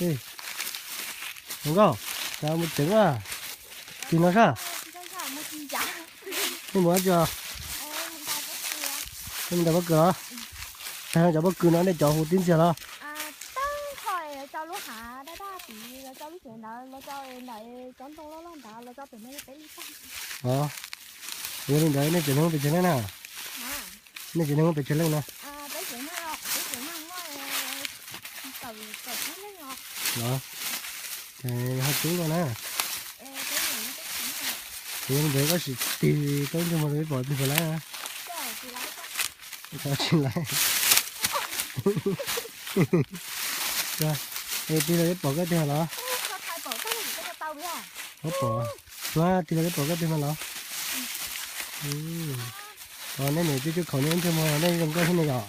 Ej, hluas nkauj, cas mus tsev a? Tig no sab. Nej mus dab tsi? Nej mus ntais pob kws los? Tag no cov pob kws no nej cov hu tib ntxiag los? Yog li ntawd nej tsev neeg muaj pes tsawg leej na? Nej tsev neeg muaj pes tsawg leej na? Los, ces ho coob koj na. Yog li ntawd koj sim tig koj ib ntsej muag rau peb pom tig puas laib na. Tsis laib. Es tig los peb pom koj tig los? Pom, tig los peb pom koj tig los? Os, nej niam tij cuj khaum nej ib ntsej muag nej zoo nkauj thiab ne yom?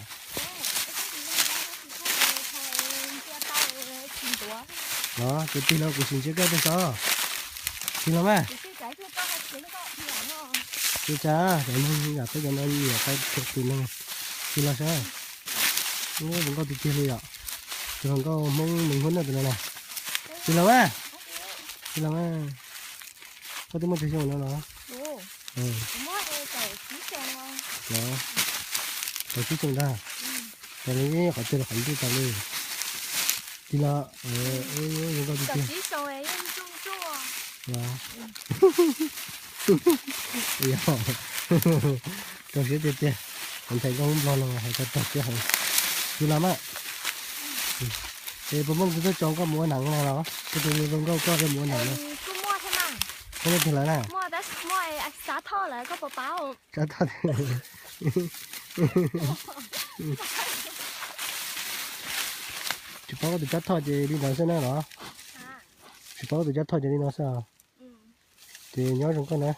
Los ces tig los kuv sim ntsia koj tig tso. Tig los mas. Ua cas cov neeg yam peb cov no nyiam qai tus neeg, tig los saib. Zoo nkauj tiag tiag li yom. Tus hluas nkauj Hmoob Nus Hmoob na tus no na. Tig los mas. Tig los mas. Koj twb muaj tsawg xyoo no los? Tau tsib xyoo ntag. Ces li qhov twg los qhov ntuj tas li. Tig los, zoo nkauj tiag tiag. Rau siab tiag tiag, ntxhais nkauj Hmoob Nplog no hais tau rau siab heev. Tig los mas. Es puas muaj tus tuaj tso koj mus ua nam na los? Tus zoo nkauj koj mus ua nam no. Koj tig lawm na? Tsab thoj. Tsis paub koj tus tsab thoj ces li ntawd xwb na los? Tsis paub koj tus tsab thoj ces li no xwb os. Ces nyob zoo koj na.